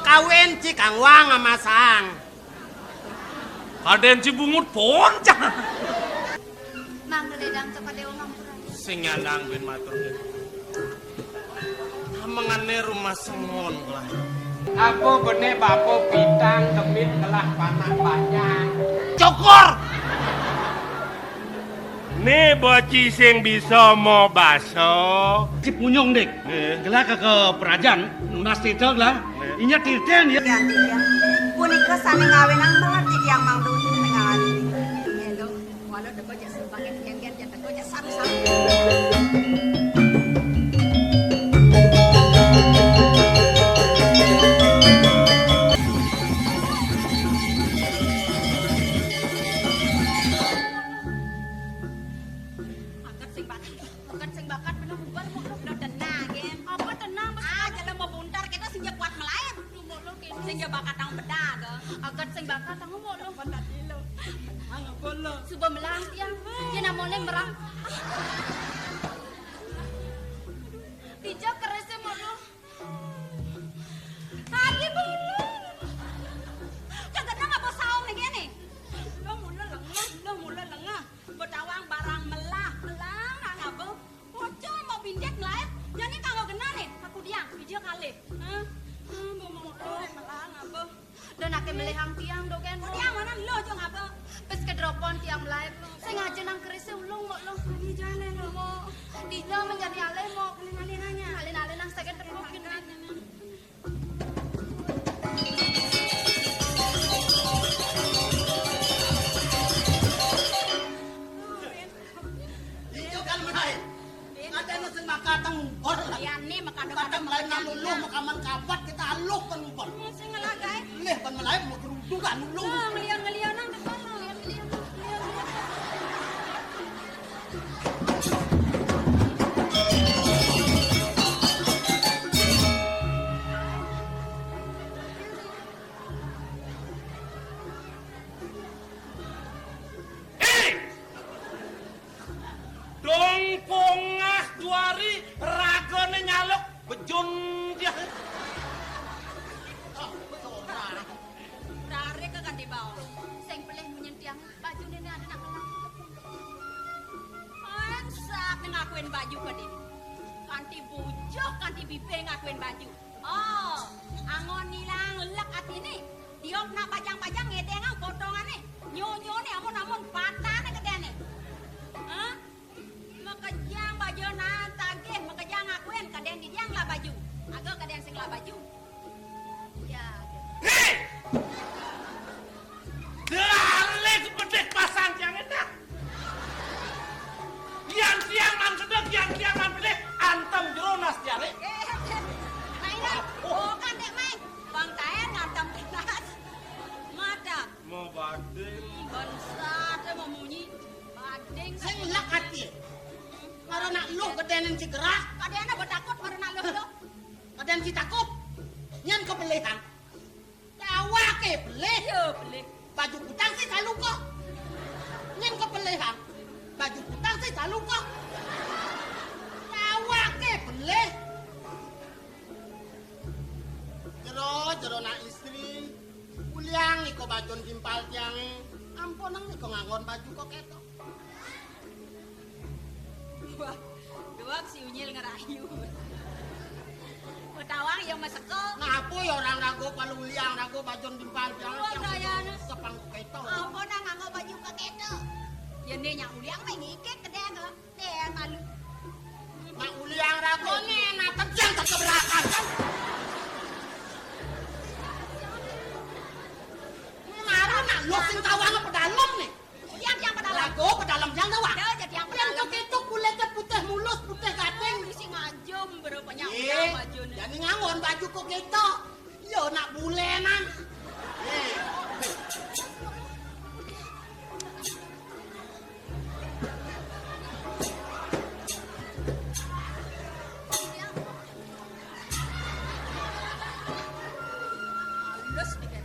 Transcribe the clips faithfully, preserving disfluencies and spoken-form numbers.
Kawin ci kang wang amasang. Kadén ci bungut poncang. Mangga ledang ka Padewa ngampura. Sing nyandang bin matur. Amengané rumah sengon lah. Apa bené bapa pitang demit ngelah panak banyak. Cukur. Né bocah sing bisa mobasa. Ci Punyung, Dik. Nggih. Gelah ka, ka perajan, nunas tita gelah. Nggih. Inya titen ya. Tiang, tiang. Punika sané ngawinang melah titiang mangdun tengah ati. Nggih, Dok. Walau teka jak sembangin, nggih, nggih, jak teka jak saru-saru. Akat sing bakat, akat sing bakat, bener bubar, mau lu udah tenang, ya. Apa tenang, Mas? Ah, jalan mau buntar, kita sing kuat melaib. Sing bakat tang bedah, ga. Akat sing bakat tang mau lu. Apa tadi lu? Tenang, apa lu? Suba melang tiang. Dia namanya merang. Dija kerisé mau lu. Kali bulu. Kagak nang apa saung lagi nih? Lo mula lengah, lo mula lengah. Betawang barang melah, melah nang apa? Pocong mau bindet melah. Jadi kanggo genah nih, aku diang, dia kali. Hah? Hah, mau mau melah apa? Dan ake melihang tiang dogen. Oh, tiang mana lo jeng apa? Pes kedropon tiang melah. Sengaja nang kerisé ulung mau lo. Ini jalan lo mau. Dija menjadi alé mau. Alin-alin nanya. Alin-alin nang saget tepuk gini. Ijo kan mulai. Ada nu sing makatang umpur lah. Iya, nih, makatang kadang lain nang luluh, makaman kabat, kita aluh kan umpur. Sing ngelagai. Leh, ban mulai mau kerudukan ulung. Ngeliang-ngeliang nang depan. Hei! Dong pongah juari ragané nyaluk bejun dia. Tarik ke kanti bawah. Sing pelih munyin tiang, bajuné né ada nak kelang. Bangsat, ngakuin baju ke dia. Kanti bujur, kanti bibir ngakuin baju. Oh, angon ngilang lek atiné. Tiok nak pajang-pajang ngedéngang potongané. Nyonyoné amun-amun patané gedéné. Hah? Makejang baju nan tagih, makejang ngakuin kadén didiang lah baju. Aga kadén sing lah baju. Ya, aga. Hei! Dalé kepedek pasang tiang éta. Yan tiang man sedek, yan tiang man pedek, antem jero nas tiaré. Eh, eh, eh. Mainan, bukan dek main. Bang Taer ngantem nas. Madak. Mau bading. Bangsat, mau munyi. Bading. Sing lek ati. Mara nak luh gedénin si gerak. Kadéna betakut mara nak luh, luh. Kadén si takut. Nyén kepelihan. Awaké pelih. Iya, pelih. Baju kutang sih saluka. Nyén kepelihan. Baju kutang sih saluka. Awaké pelih. Jero, jero nak istri. Uliang iko bajun timpal tiangé. Ampunang iko nganggon baju kok kéto. Wah, duak si Unyil ngerayu. Betawang ya meseko. Napa ya orang rago paluliang rago bajun timpal tiang. Duak yang gayane. Sepang keto. Apa nang nganggo baju keketo? Ya né nyak uliang mah ngikit kedéna. Dé malu. Nak uliang rago né nak tejang tak keberatan kan. Marah nak lo sing tawang pedalem né. Yang, yang pedalem. Lagu pedalem yang tawang. Ada aja yang pedalem. Yang keketo kulitnya putih mulus, putih gading. Isi ngajum berupanya. Iya. Baju nih. Jadi nganggon baju kok keto. Yo nak bulenan. Iya. Halus dikit.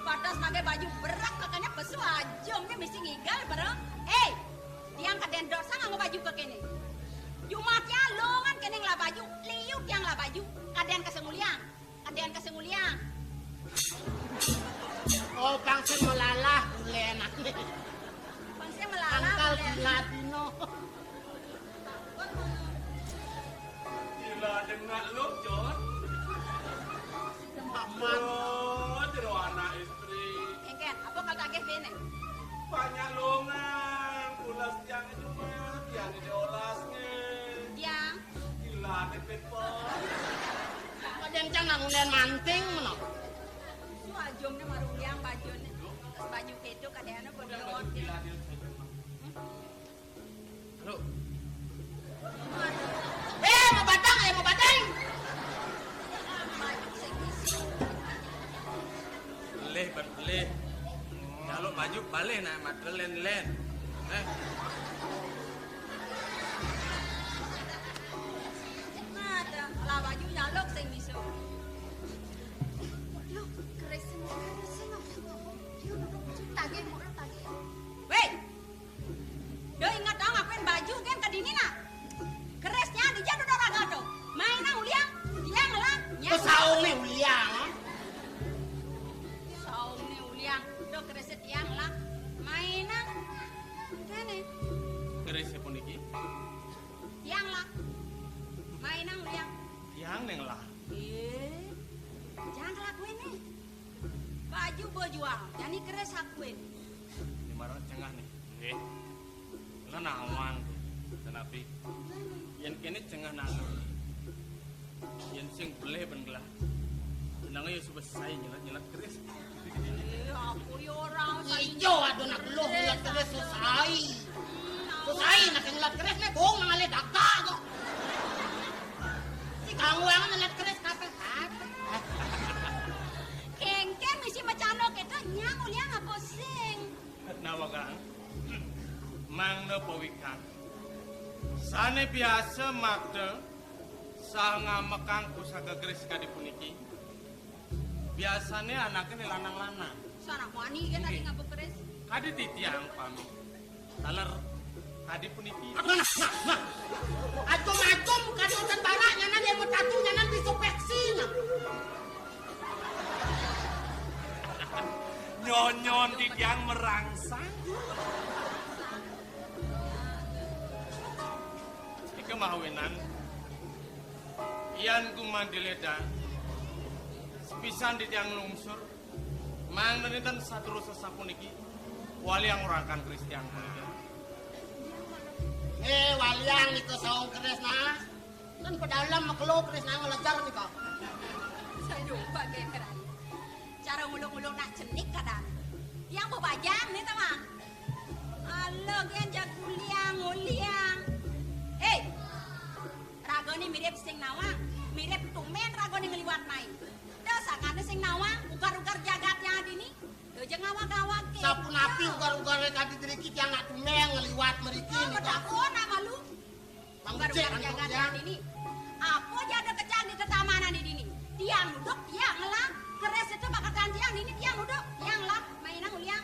Patas pakai baju berak, makanya pesu aja, mesti ngigal bareng. Eh, tiang kadén dosa nganggo baju ke kene. Jumat ya longan kene ngelah baju, liu tiang ngelah baju. Kaden ka sing uliang. Kaden ka sing uliang. Oh, bang sing melalah bulen. Bang sing melalah bulen. Angkal gila dino. Gila dengak lu, Jon. Aman. Oh, jero anak istri. Engken, apa kal tagih bene? Banyak longan, pulas tiang itu mah, tiang ini olas nge. Tiang. Gila, tepet pon. Kaden cang nangunen manting meno. Su ajum ne maru uliang baju ne. Terus baju kedo kadene bodo. Gila dia. Halo. Eh, mau batang, eh, mau batang. Belih, ban belih. Nyaluk baju balih nak mata len-len. Eh. Mata, lah baju nyaluk sing bisa. Yo, keris sing, keris sing. Yo, tagih, murah tagih. Weh, do inget dong, akuin baju kan ke dini, nah. Kerisnya di jadu do raga do. Main nang uliang, tiang ngelah, nyang. Ke saung nih uliang. Saung nih uliang, do kerisnya tiang ngelah. Main nang. Kene. Kerisnya puniki. Tiang lah. Main nang uliang. Tiang neng lah. Eh, jangan kelakuin nih. Baju bo jual, jani keris akuin. Ini marang cengah nih. Nggih. Lah nawang. Tenapi. Yen kene cengah nang. Yen sing belih ben gelah. Nang ya suwes sae nyelat-nyelat keris. Eh, aku ya ora. Ijo aduh nak beluh nyelat keris susai. Susai nak nyelat keris nek bong nang ale dagang kok. Si kang wang nyelat keris kape-kape. Kengken isi macano kita nyang uliang apa sing? Nawa, Kang? Mangda pawikang. Sane biasa makta saha ngamekang pusaka keris kadi puniki. Biasane anake ne lanang-lanang. Sanak wani kan tadi. Nggih. Ngabuk keris. Kadi titiang pami. Taler kadi puniki. Aduh, nah, nah, nah. Acum-acum kadi udan barak nyanan yang betatu nyanan bisa peksi, nah. Nyonyon titiang merangsang. Ika mawinan, yan gumanti ledang, sepisan titiang lungsur, mangda ninten saterus sapuniki, waliang urakan keris tiang puniki. Eh, waliang nika saung keris nah. Kan pedalem makelo keris nah ngelejar nika. Sayupa, Ger. Cara ngulung-ngulung nak cenik kadang. Tiang bebajan nih, Tamang. Halo, Gen, jaguliang, nguliang. Eh, ragane mirip sing nawang, mirip tumen ragane ngliwat mai. Dah, sakane sing nawang, ugar-ugar jagat yang dini. Aja ngawag-ngawag ke. Sapunapi ugar-ugare kadi driki tiang nak tumen ngliwat mriki nika. Bedakon ama lu. Ugar-ugar jagat yang dini. Apa aja ada kecang di ketamanan di dini? Tiang duduk, tiang ngelah. Keris itu bakatan tiang dini, tiang duduk, tiang ngelah. Mainan uliang.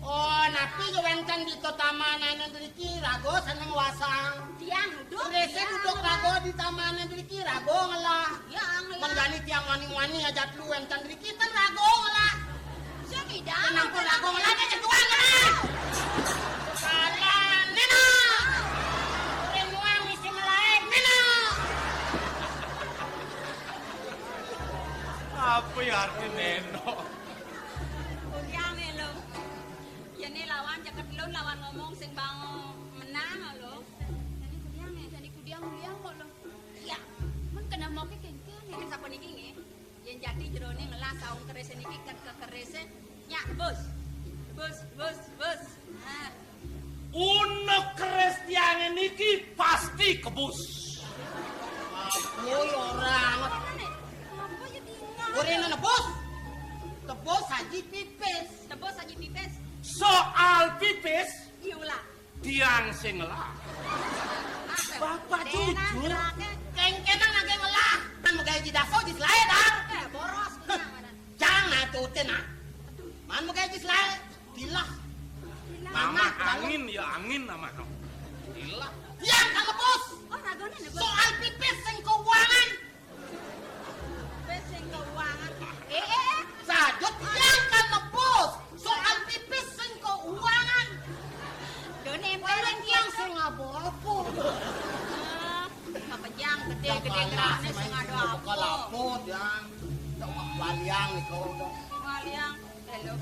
Oh, napi ja wenten di tetamanan driki rago seneng wasang. Tiang duduk. Rese tiang duduk ngelah. Rago di tamanan driki rago ngelah. Tiang ngelah. Menggani tiang wani-wani aja lu wenten driki ten rago ngelah. Sing idang. Nampun rago ngelah dia ketuan ngelah. Salah, Nina. Ora muang isi melae, Nina. Apa ya arti neno? Kudiang nih lo. Yene lawan ceket lun lawan ngomong sing bang menang lo. Jani kudiang nih, jani kudiang uliang kok lo. Iya. Men kena moke kengkeng. Ini sapa niki nggih? Yen jati jerone ngelah saung keris niki ket ke keris. Nyak bus. Bus, bus, bus. Nah. Unek keris tiange niki pasti kebus. Aku ya ora. Apa ya tinggal? Ora nebus. Tebus haji pipis. Tebus haji pipis. Soal pipis, iulah. Tiang sing ngelah. Bapak jujur. Kengkenan lagi ngelah. Kan megai ji daso ji selae, Dang. Eh, boros. Jangan tutin, ah. Man megai ji selae. Dilah. Mama angin ya angin nama no. Tiang kang nebus. Oh, ragané nebus. Soal pipis sing keuangan. Pipis sing keuangan. Eh, eh, eh. Saja tiang kang nebus. Soal pipis sing keuangan. Done. Paling tiang sing ngabol apa? Ah, apa jang gedé-gedé ngerane sing ada apa? Bakal apa, Tiang? Coba waliang nih kalau udah. Waliang. Lho,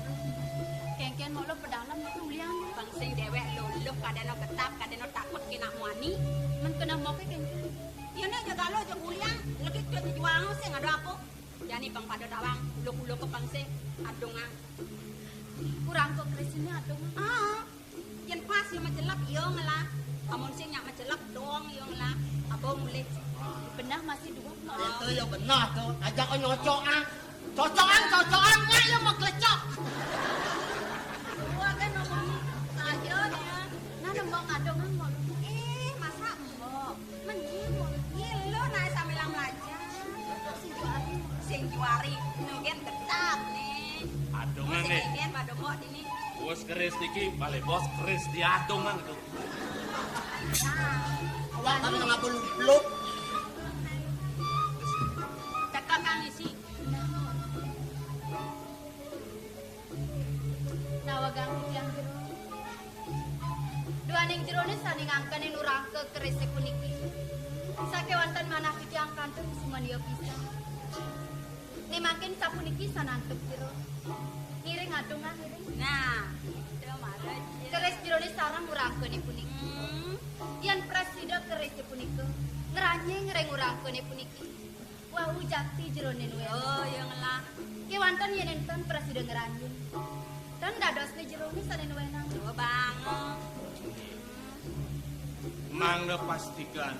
kéngkén mok lo pedalem itu ulian. Pang sing déwék luluh, kadéna getap, kadéna takut kénak muani. Men keneh moké kéngkén. Yén aja galo aja ulian, lagi ké juang sing ada apa? Jani pang pada tawang, uluk-uluk ke pang sing adungan. Kurang kok kerisine adungan. Ah, yén pas ya macelep ya ngelah. Amun sing nyak macelep dong ya ngelah. Apa mulih? Benah masih dua. Itu ya benah tuh. Ajak nyocok ah. Cocokan, cocokan, nyak ya mau klecok. Gua kan ngomong saja ya. Nah, nembang adungan mau. Eh, masa mbok? Mending mau. Iya, lo naik sambil belajar. Sing juari. Sing juari. Mungkin tetap nih. Adungan nih. Kan pada mbok ini. Bos keris niki, balik bos keris di adungan tuh. Awak kan ngapa lup-lup? Cekak kang isi. Nawa ganggu tiang jero. Duaning jerone sane ngangkene nurangka kerise puniki. Sakewanten manah titiang kantun sumaniya pisan. Ning mangkin sapuniki sanantep jero. Ngiring adungan ngiring. Nah, itu mara jero. Keris jerone sareng nurangkane puniki. Hmm. Yen prasida kerise punika ngranying ring nurangkane puniki. Wau jakti jerone nuwena. Oh, ya ngelah. Kewanten yen enten prasida ngranjing. Ten dadosne jerone sane nuwena. Oh, banget. Mangda pastikan.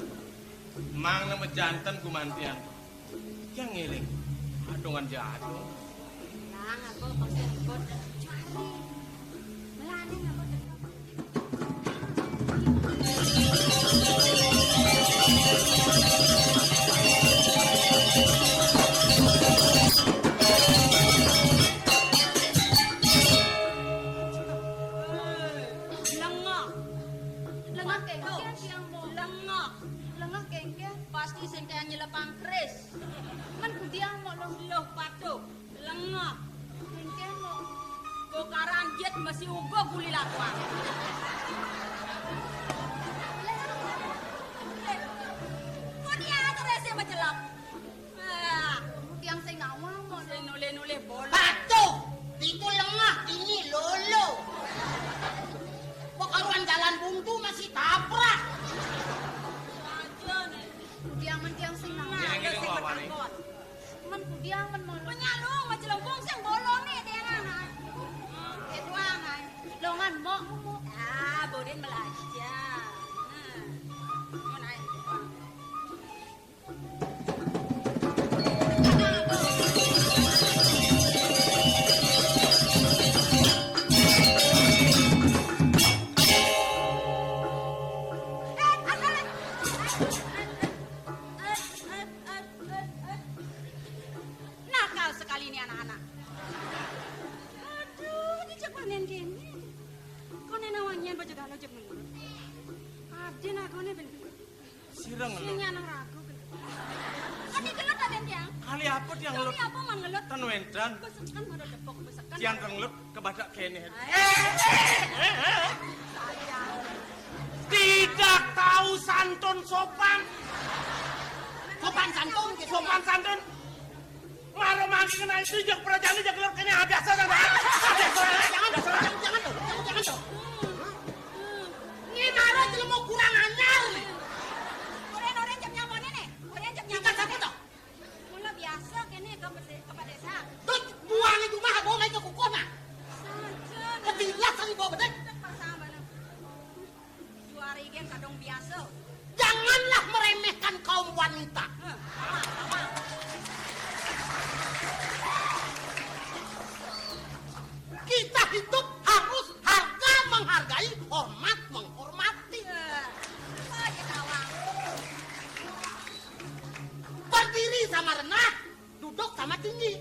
Mangda mejanten gumantian. Yang ngiring. Adungan jadung. Nang, aku pasti ribut. Cari. Melani aku. Lengah. Lengah kengken tiang mo. Lengah. Lengah kengken. Pasti sing kaya nyelepang keris. Men kudiang mo lo. Loh, patuh. Lengah. Mungkin mau. Kok karanjit masih uga guli lakuan. Kok dia aja rese macelap. Ah. Tiang sing nawang mau. Sing nule-nule bola. Patuh. Itu lengah, ini lolo. Kok karuan jalan buntu masih tabrak. Aja nih. Tiang men tiang sing nawang. Nah, ya sing matakon. Men kudiang men molo. Penyalung macelempung sing bolone dengan. Itu anai. Longan mok mok. Ah, bodin belajar. Nah. Ngono ae. Nakal sekali ini anak-anak. Aduh, ini cek panen kene. Kok nena wangian baju galau cek ngelut. Ade nagone ben gelut. Sira ngelut. Sing nyanang ragu gelut. Ade gelut ta, Tiang? Kali apa tiang ngelut? Kali apa man ngelut? Ten wenten. Besekan pada depok, besekan. Tiang ten ngelut. Kebadak kene. Eh, eh, eh, eh. Tidak tahu santun sopan. Sopan santun, sopan santun. Maro mangke kena itu jak prajane jak lor kene, ah, biasa ta. Jangan, jangan, jangan, jangan, jangan, jangan. Ini maro jelema kurang anyar nih. Ora, ora, jam nyamane nih. Ora, jam nyamane. Kita siapa toh? Mula biasa kene ke pede-, ke pedesa. Terus buang itu mah, bawa naik ke kukuh nah. Saja. Ketilas kali bawa bedek. Pasang mana? Juari gen kadang biasa. Janganlah meremehkan kaum wanita. Heh, apa, apa? Kita hidup harus harga menghargai, hormat menghormati. Eh, apa aja tawang? Berdiri sama rendah, duduk sama tinggi.